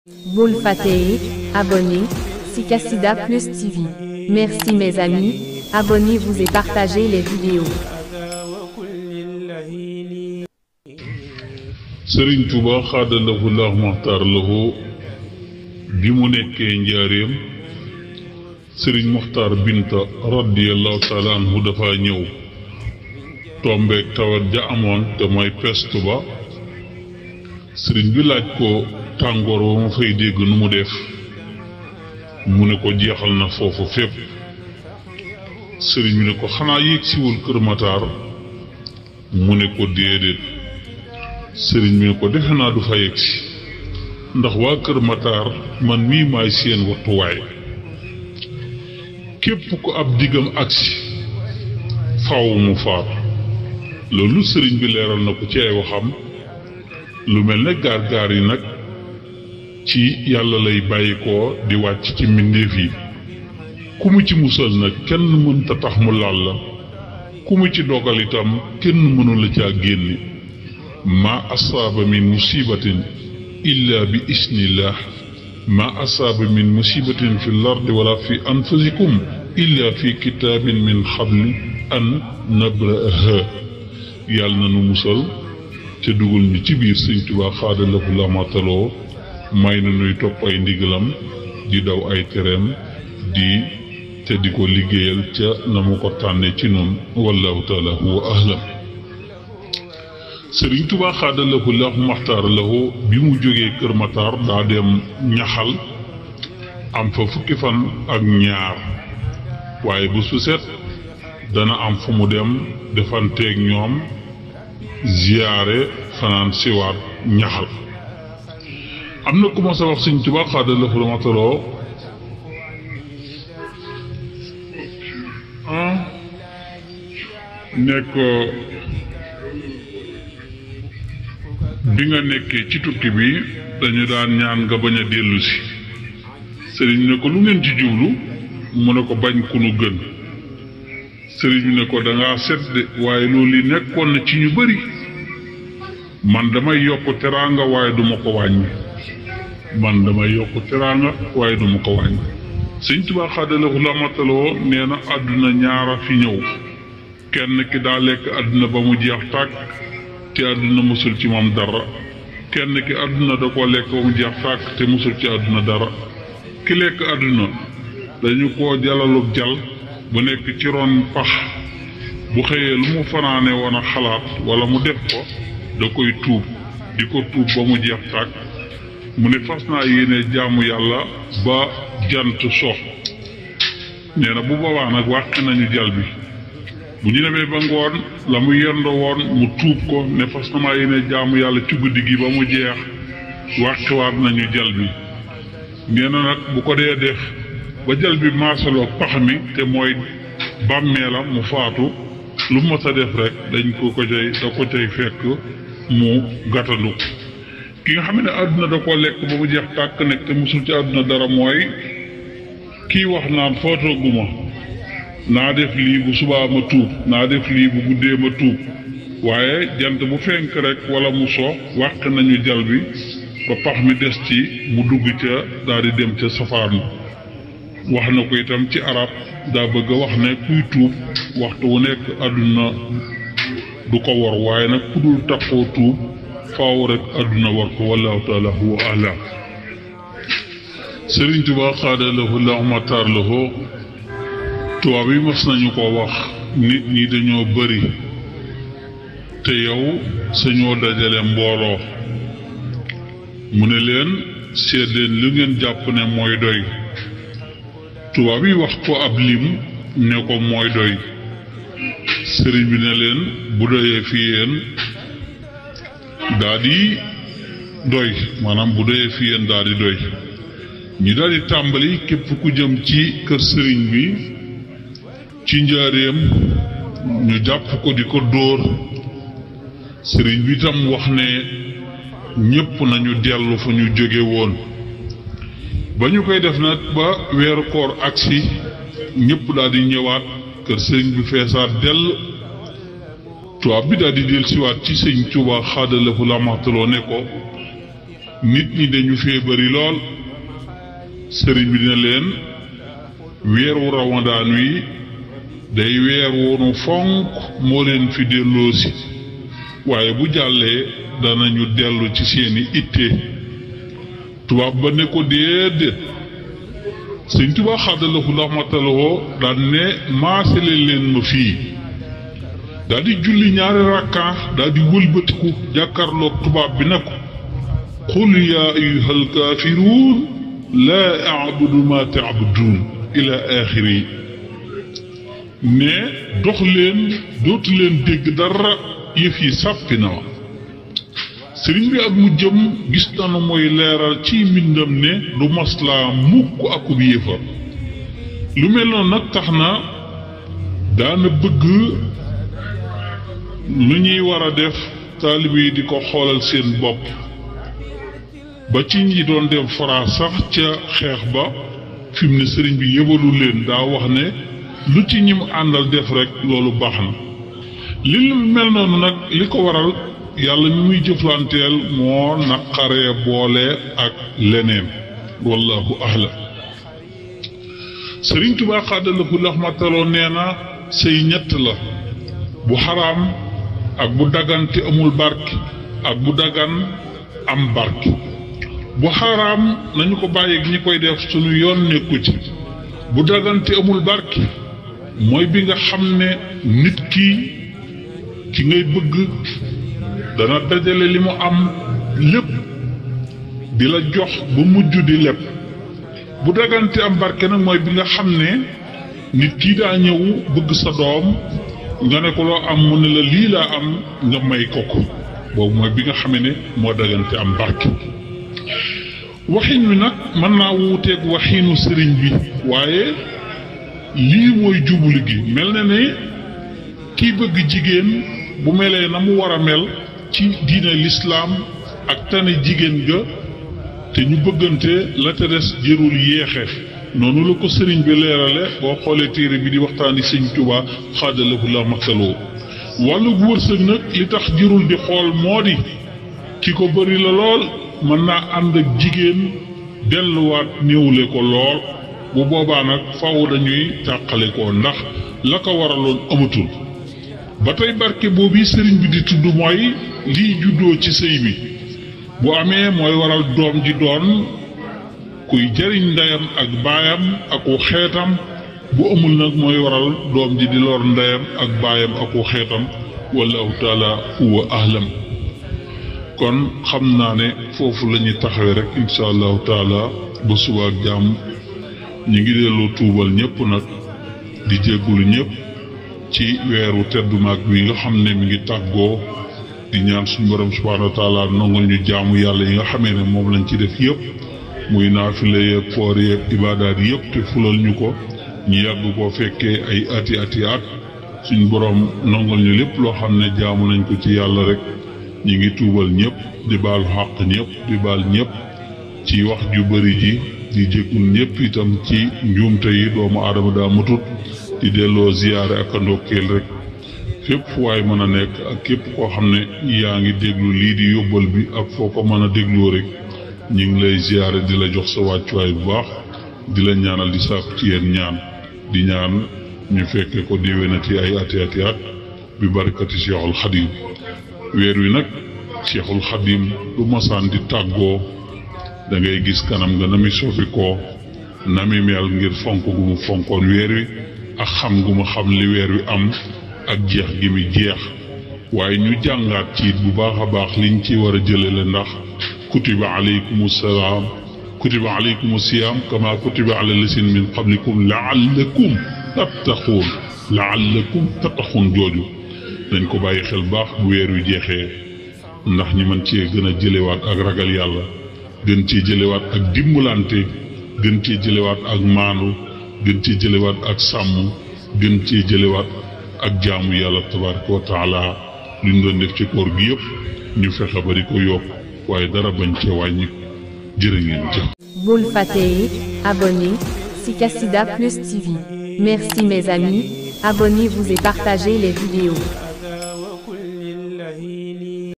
Bul fateh, abonnez, si Kassida Plus TV. Merci mes amis, abonnez-vous et partagez les vidéos. Serigne Touba xaadalahu llahu maxtaar lahu bi mu nekkee njaareem Serigne Moxtaar Binta radiyallahu taala anhu dafa ñëw tombeek tawat ja amoon te mooy peste ba Serigne bi laaj ko tàngoor wa ma fay dégg nu mu def mu ne ko jeexal na foofu fépp Serigne bi ne ko xanaa yéeg siwul Kër Matar mu ne ko déedéet Serigne bi ne ko defe naa du fa yegg si ndax waa Kër Matar man mii maay seen wattuwaay képp ko ab diggam agsi faaw mu faatu loolu Serigne bi leeral na ko ci ay waxam lu mel ne gaar-gaar yi nag ci yàlla lay bàyyi ko di wàcc ci mbindeef yi ku mu ci musal nag kenn mënta tax mu laal la ku mu ci dogal itam kenn mënu la caa génne ma asaaba min musibatin illa bi isnillah ma asaaba min musibatin fi lardi wala fi anfusikum illa fi kitaabin min xabli an nabraha yàlla na nu musal te dugal ñu ci biir Sëñ Tuubaa xaadalahu lamataloo may na nuy topp ay ndigalam di daw ay tereem te di ko liggéeyal ca na mu ko tànne ci noonu wallahu taala huwa ahlam Serigne Touba xaadalahu llahu maxtaar lahu bi mu jógee Kër Matar daa dem ñaxal am fa fukki fan ak ñaar waaye bu su set dana am fu mu dem defanteeg ñoom ziyaare fanaan siwaat ñaxal am na ku ma sa wax Serigne Touba xaadalahu llahu maxtaar nekk bi nga nekkee ci tukki bi dañu daan ñaan nga bañ a dellu si sëriñ ne ko lu ngeen ci jublu mu ne ko bañ ku nu gën sëriñ bi ne ko dangaa set de waaye loolu li nekkoon na ci ñu bari man damay yokk teraanga waaye duma ko wàññi waaye duma ko wàññi Sëñ Tuubaa xaadalahu lamataloo nee na àdduna ñaara fi ñëw kenn ki daa lekk àdduna ba mu jeex tàkk te àdduna musul ci moom dara kenn ki àdduna da ko lekk ba mu jeex tàkk te musul ci àdduna dara ki lekk àdduna dañu ko jalalub jal bu nekk ci ron pax bu xëyee lu mu fanaane woon a xalaat wala mu def ko da koy tuub di ko tuub ba mu jeex tàkk mu ne fas naa yéene jaamu yàlla ba jant so nee na bu boobaa nag wàq nañu jal bi bu ñu demee ba ngoon la mu yendoo woon mu tuub ko ne fas na maa yéene jaamu yàlla ci guddi gi ba mu jeex wàqiwaat nañu jal bi nee na nag bu ko dee def ba jal bi maasaloo pax mi te mooy bàmmeelam mu faatu lu mos a def rek dañ ko cay fekk mu gàttandu ki nga xam ne àdduna da koo lekk ba mu jeex tàkk nekk te musul ci àdduna dara mooy kii wax naan footooguma naa def lii bu subaa ma tuub naa def lii bu guddee ma tuub waaye jant bu fenk rek wala mu so wàq nañu jal bi ba pax mi des ci mu dugg ca daal di dem ca safaan wax na ko itam ci arab daa bëgg a wax ne kuy tuub waxtu wu nekk àdduna du ko war waaye nag ku dul taxoo tuub faaw rek àdduna war ko wallahu taala huwa ahlam Serigne Touba xaadalahu llahu maxtaar lahu tubaab yi mas nañu ko wax nit ñi dañoo bari te yow sañoo dajale mbooloo mu ne leen seet leen lu ngeen jàpp ne mooy doy tubaab yi wax ko ab lim ne ko mooy doy sëriñ bi ne leen bu doyee fi yéen daa di doy maanaam bu doyee fi yéen daa di doy ñu daal di tàmbali képp ku jëm ci kër sëriñ bi ci njaareem ñu jàpp ko di ko dóor sëriñ bi tam wax ne ñépp nañu dellu fa ñu jóge woon ba ñu koy def nag ba weeru koor agsi ñépp daal di ñëwaat kër sëriñ bi feesaat dell tubaab bi daal di del siwaat ci sëriñ Tuubaa xaadalahu lamataloo ne ko nit ñi dañu fee bari lool sëriñ bi dina leen weeru ramadaan wi day weer woonu fonk moo leen fi delloosi waaye bu jàllee danañu dellu ci seeni itte tubaab ba ne ko déedéet sëñ Tuubaa xaadalahu rahmataloo daan ne maasale leen ma fii daal di julli ñaari rakkaa daal di wëlbatiku jàkkaarloog tubaab bi ne ko qul yaa ayyuhal kaafiruun laa a'budu maa ta'buduun ila aaxiri ne dox leen dootu leen dégg dara yëf yi sàppi na ma sëriñ bi ak mu jëm gis nanu mooy leeral ci mbindam ne du maslaa mukk akub yéefar lu mel noonu nag tax na daana bëgg lu ñuy war a def taalibe yi di ko xoolal seen bopp ba ci ñi doon dem fara sax ca xeex ba fi mu ne sëriñ bi yëbalu leen daa wax ne lu ci ñim àndal def rek loolu baax na li lu mel noonu nag li ko waral yàlla ñu muy jëflanteel moo naqaree boole ak leneen wallahu ahlam sëriñ Tuubaa xaadalahu rahmataloo nee na sëy ñett la bu xaraam ak bu dagante amul barke ak bu dagan am barke bu xaraam nañu ko bàyyi ñi koy def suñu yoon nekku ci bu dagante amul barke mooy bi nga xam ne nit ki ngay bëgg dana dajale li mu am lépp di la jox ba mujj di lépp bu dagante am barke nag mooy bi nga xam ne nit kii daa ñëw bëgg sa doom nga ne ko loo am mu ne la lii laa am nga may ko boobu mooy bi nga xamee ne moo dagante am barke waxin wi nag mën naa wuuteeg waxinu sëriñ bi waaye lii mooy jublu gi mel na ne kii bëgg jigéen bu melee na mu war a mel ci diine lislaam ak tane jigéen ga te ñu bëggante la te des jërul yéexe noonu la ko sëriñ bi leerale boo xoolee téere bi di waxtaani sëñ Tuubaa xaadalahu la maxtaloo wàllu wërsëg nag li tax jërul di xool moo di ki ko bëri la lool mën naa ànd ak jigéen delluwaat néewle ko lool bu boobaa nag faw dañuy tàqale ko ndax la ko waraloon amatul ba tey barke boobu sëriñ bi di tudd mooy liy juddoo ci sëy bi bu amee mooy waral doom ji doon kuy jariñ ndeyam ak baayam aku xeetam bu amul nag mooy waral doom ji di lor ndeyam ak baayam aku xeetam wallahu taala huwa ahlam kon xam naa ne foofu la ñuy taxawee rek insha allahu taala ba suba ak jàmm ñu ngi delloo tuubal ñëpp nag di jéggulu ñëpp ci weeru teddu mag wi nga xam ne mi ngi tàggoo di ñaan suñu borom subhanahu wa taala nangul ñu jaamu yàlla yi nga xamee ne moom lañ ci def yëpp muy naafile yeeg koor yeeg ibaadaat yëpp te fulal ñu ko ñu yàgg koo fekkee ay ati at suñu borom nangul ñu lépp loo xam ne jaamu nañ ko ci yàlla rek ñi ngi tuubal ñëpp di baal xàq ñëpp di baal ñëpp ci wax ju bari ji di jéggul ñëpp itam ci njuumte yi doomu aadama daa matut di delloo ziyaare ak a ndokkeel rek fépp fu waay mën a nekk ak képp koo xam ne yaa ngi déglu lii di yóbbal bi ak foo ko mën a dégloo rek ñu ngi lay ziyaare di la jox sa wàccuwaay bu baax di la ñaanal di sàkku ci yéen ñaan di ñaan ñu fekke ko déwénati ay ati at bi barakati Cheikhul Khadim weer wi nag Cheikhul Khadim du masaan di tàggoo da ngay gis kanam nga na mi sofi ko na mi mel ngir fonk gu mu fonkoon weer wi ak xam gu mu xam li weer wi am ak jeex gi mi jeex waaye ñu jàngaat ci it bu baax a baax liñ ci war a jëlale ndax kutiba alaykumu siyaam kama kutiba ala lasin min qablikum laallakum tattaquun jooju dañ ko bàyyi xel baax bu weer wi jeexee ndax ñi mën cee gën a jëlewaat ak ragal yàlla gën cee jëlewaat ak dimbalante gën cee jëlewaat ak maandu gën cee jëlewaat ak sàmm gën cee jëlewaat ak jaamu yàlla tabaraka wa taala luñ doon def ci koor gi yëpp ñu fexe ba di ko yokk waaye dara bañ cee wàññi jërë ngeen jëf. Bul fàtte abonner si Kassida Plus TV. Merci mes amis, abonnez-vous et partagez les vidéos.